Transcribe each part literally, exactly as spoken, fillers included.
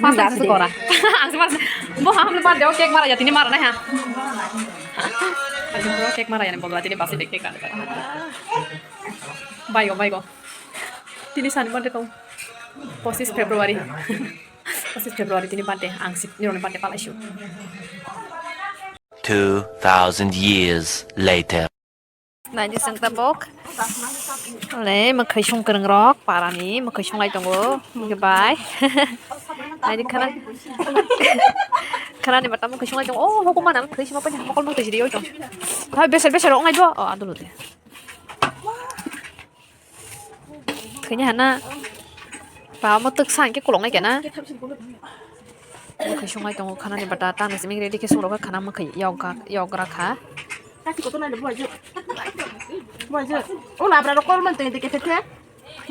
Masa Last se day. Kora. Ang se masa. Bo ham le birthday o cake mara ya tini mara nai ha. Ang se cake mara ya ni bogla tini basi de cake ka. Baigo, baigo. Tini sani birthday tong. Pochis February. Pochis February tini birthday. Ang si nironi birthday palai su. Two thousand years later. Naidi sengta bok. Le, mwkhwi song kwrwng rok, parani mwkhwi song lai tongo. Goodbye. Naidi khana. Khana ni mata mwkhwi song lai tongo. Oh, hoko mana mwkhwi sima pani mokol mwkhwi jiri oi tong. Hai, beser, beser, ong ai do. Oh, adulu de. Khwini hana. Ba mo twk sa hwnkhe koloknai kena. Mwkhwi songnai tongo khana ni bata tang nang simi ready khe songrok kha khana mwkhwi yok ga yok gra kha. Kasi koto nai bo ajo. Bo ajo. O labra ro kol man teng teke teke.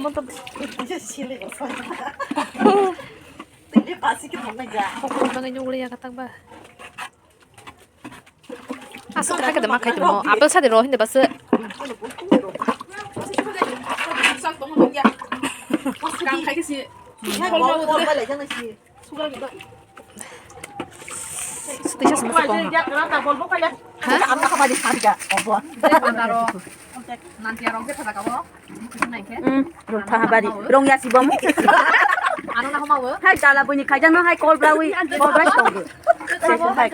Mo to. Teng pasi ke mo nai ja. Kokol bangai nyugli ya katak ba. Aswk khai khe ma khai tongmo. Apple sadi ro hindi bas. Tisa sama kong. Ha? Nanti arong ke thada kabo. Hmm, rong tha bari, rong ya si bom. Ano na homa wo? Hai, tala buni khaijang no hai, kol brawi, kol brai tong. Session hai.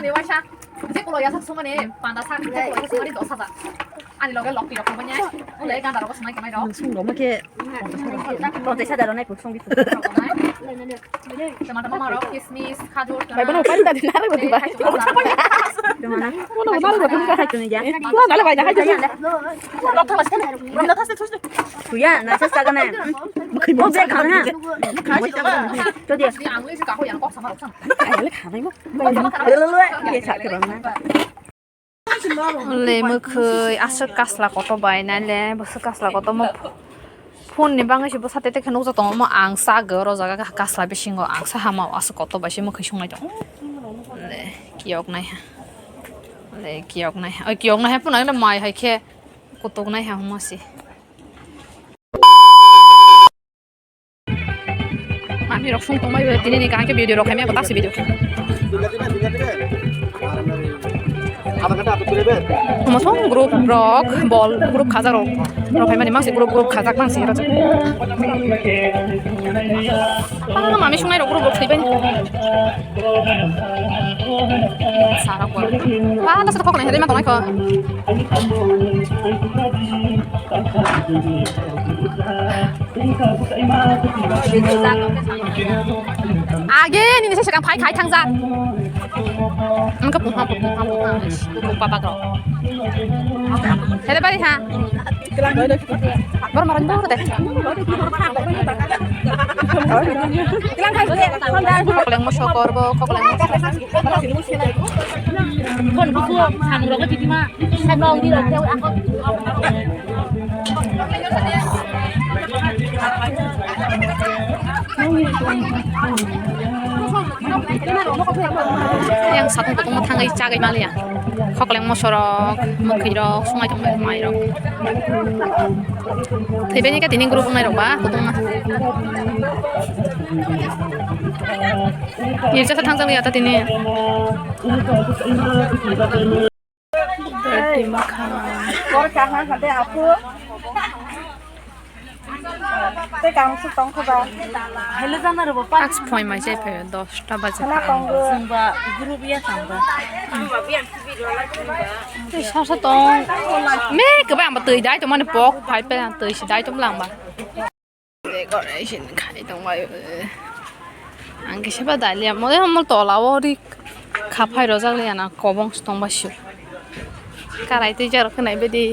Dewasa. Je kulo ya sak sumani, panda sak, je kulo ya sumani dos hajar. Ani loge lokti rok banya. Ule ganda rok sumai kamai rok. Sung rok ma khe. Ponchas hajar nai puk song di. Tama tama rok, kismis, khajur, bai bono pari tadi naro godi bai. Tama na. Bono naro godi ka hai tuni ja. Bono naro bai ja hai tuni. Rok thang la sene. Rok thang se thus. Tuya na sa sa gana. Mo be khana. To dia. Ang le ka ho yang kok sama rok sama. Ai le khana mo. Lele, lele, lele. Ke sa ke rong na. Le mwkhwi aswk kasla kotor bai nai le, bwswk kasla kotor mo phone ni bagwi se bwsa tete khe nukjak tongo, mo ang sa gwi oro jaga kasla bisingo ang sa hama o aswk kotor bai se mwkhwi sungnai tongo. Le kiyok nai ha, le kiyok nai ha, oi kiyok nai ha phano mai hai khe kutuk nai ha hwnma se. Mami rok sung tongmai bo tini ni kaham khe video rok khaimya bo tasi video khe. Tamo song group rok bol group khajak rok rok khaimani mangsi group group khajak mangsi rok. Ah, mami sungnai rok group rok thwibai. Sarok bol. Ah, tasa khok nai hede ma tongnai kho. Age nini se sekang phai khai thangjak. Wngkha pungha pungha pungha pungha papa kro. Hele bari ha. Bor maran bor de. Kokleng mosok korbo kokleng mosok. Yang satung kutung ma thangai chagai maliya. Kokleng mosorok, mwkhwirok, sungai tongmai mairok. Thaibai ni ka tini group wngnai rok ba kutung ma. Irjasa thangjakliya ta tini. Dirty makha. Kor kaha hade apu. Tei kangsuk tongkha ba. Hello, jana rwbo pa. Ax phoi mai chai phaio, dosta baje. Khana tongo. Chwngba group ya thangba. Tei sasa tong. Me kwbang ba twi dai tongmani pok phai pe twi si dai tong langba. Decoration khai tongbai. Ang kisa ba dalia mole mol tola o ri khaphai rojak le ana kobong tongba sio. Karai tei jarok khnai bedi.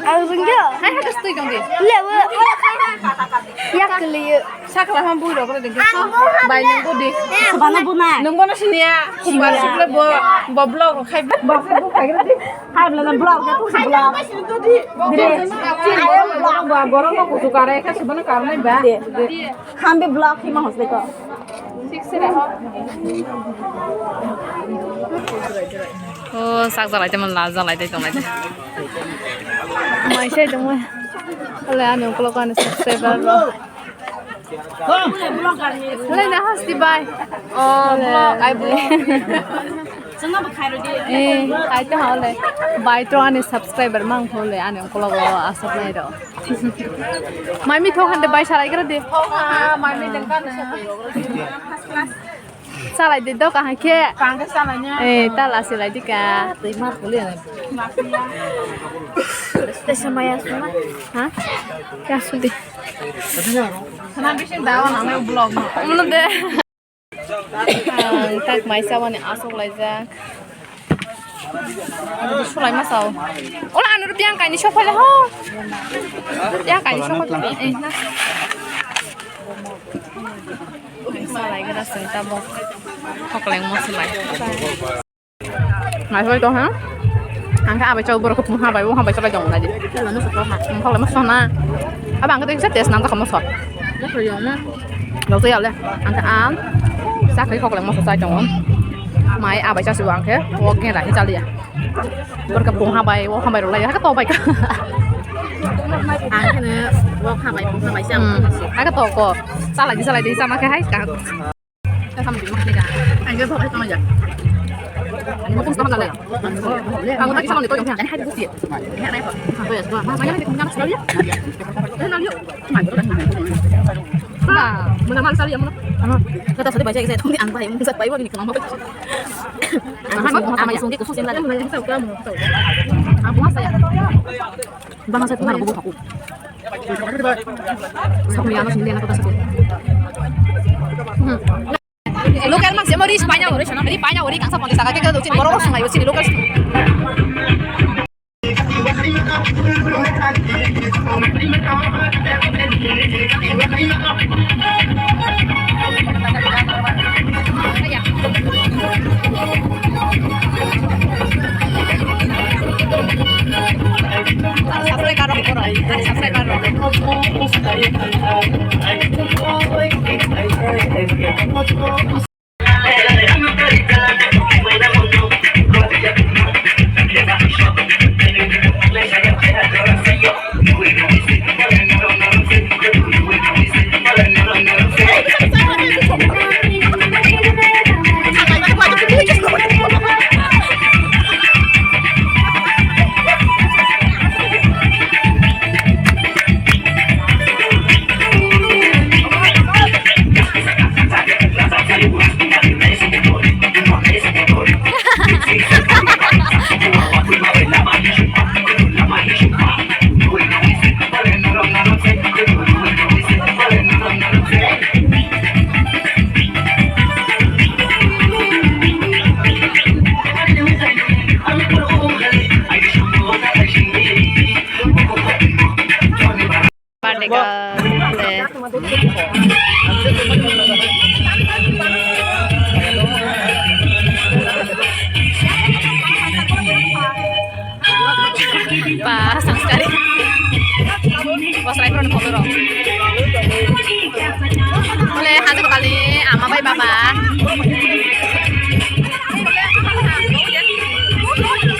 Ang rwngya. Hai, hai, twi tong di. Lewo. Yak liyo. Sakla ham bui rok ding. Bai nang ko di. Sabana bunai. Nang bono sinia. Kumar sukle bo, bo blog rok khai. Bo khai khai di. Hai bla blog da tu blog. Dire. Ayo blog ba borok ko kusu kare ka sabana karnai ba. Hambe blog hima hosle ko. O sak jalai tongma la jalai tei tonglai tei. Mai sai tongma. Ole ani ukolog ani subscriber rok. Ole na hasti bai. O blog ai blog. Eh, ai to hole. Bai to ani subscriber mang hole ani ukolog asok nai ro. Mai mi thok hande bai salai gra de. Thok ha, mai mi dengka na. Salai de do kahai khe. Kang khe salai nya. Eh, ta la silai di ka. Tei mar kuli na. Tei samaya suna. Ha? Ya sudi. Sana bising dawa na mai blog no. Umno de. Ang tak mai sawani asok laijak. Sulai ma sao. Ola anu rupiang kaini sok phaila ho. Yang kaini sok phaila. Eh, na. Salai gra sing tamo. Hokleng mo sulai. Ngai soi to ha. Ang kha abai chau borok phung ha bai, o ha bai salai jong nai di. Hokleng mo sona. Aba ang kha tesa test nam ta khamo sot. Lo to ya le. Ang kha am. Sa khai hokleng mo sosai jong. Mai abai chasi bo ang khe. O gen ra hi chali ya. Borok phung ha bai, o ha bai ro lai ya. Ka to bai ka. Ang khe ne o ha bai, phung ha bai sa. Hmm. Ka to ko. Salai di, salai di, sama khe hai ka. Ang khe phok tong ya. Ang khe phok tong ya. Ang khe phok tong ya. Ang khe phok tong ya. Ba, mula mal sali amno. Ano, kata sali baca saya tong di ang bai, mungkin saya bai wani kelang bai. Ang khe phok tong ya. Ang khe phok tong ya. Ang khe phok tong ya. Bang saya kemarin aku aku. Local mang semo ri paina ori, ri paina ori kangsa ponti saka ke kado chin borok sung ayo chin local. Subscribe karo, koro, subscribe karo. Birthday girl. Ba, sanskari. Bos rai pura ni photo rok. Bole, hajo kali ama bai baba.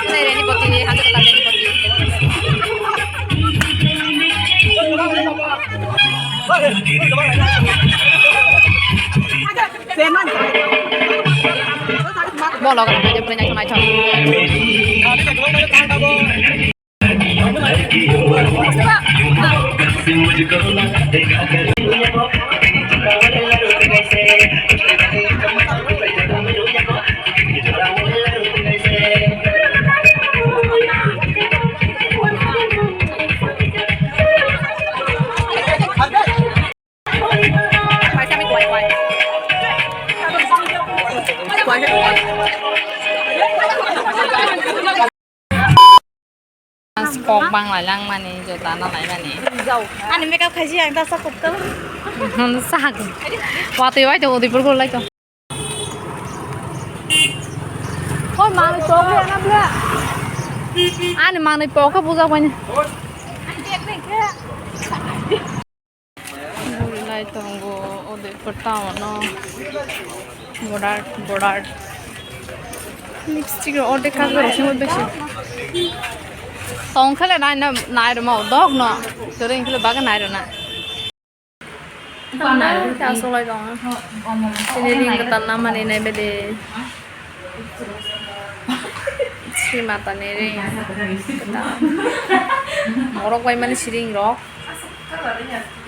Bole, reni poti, hajo kali reni poti. Bolok, naithok, naithok. Kok bang lai lang mani, jota na lai mani. Ani makeup khaisi ang ta sakhup tong. Sak. Watwi bai to Udaipur gor lai to. Hoi manwi tok le na bla. Ani manwi pok kha bujak bai ni. Guri lai tongo Udaipur town o. Border, border. Lipstick rok ordek kagwi rok simo besi. Tong khe le nai na, nai rwma dok no. Tore wngkhe le bagwi nai rwna. Tamo khe asolai tongo. Chini ring kwtal namani nai bede. Sri Mata ni ring kwtal. Morok bai mani siring rok.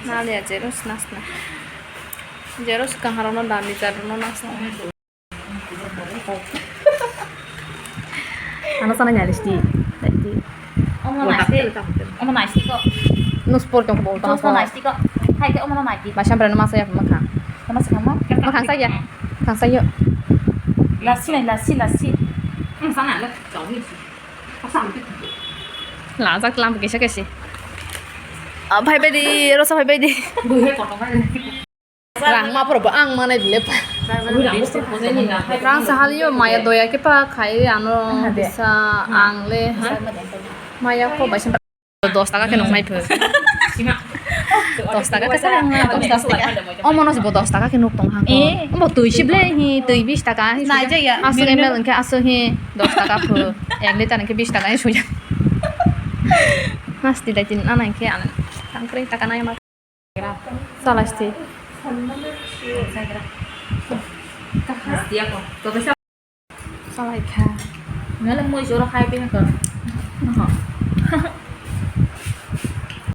Naliya jeros nasna. Jeros kahar no dami jar no nasna. Ano sana nyari sti. Tadi. Omo nasti. Omo nasti ko. Nus por tong bol tong. Nus nasti ko. Hai ke omo nasti. Ba sampai nama saya makan. Sama sama. Makan saja. Makan saja. Lassi nai, lassi, lassi. Sana le. Lajak lam kisa kisi. Ah, bhai bedi, rosa bhai bedi. Rang ma poro bo ang manai bile pa. Rang sa haliyo maya doya ke pa khai ano bisa ang le ha. Maya ko bai dos taka ke nuk nai pho. Dos taka ke sa nai dos taka. O mono bo dos taka ke nuk tong ha ko. Eh. Bo tui si ble hi tui bis taka hi. Nai ja ya. Asu M L ke asu hi dos taka pho. Ek liter ke bis taka hi suya. Mas ti dai tin ana ke ana. Tang kre taka nai ma. Salasti. Salai kha. Nale moi jora khai pe ko.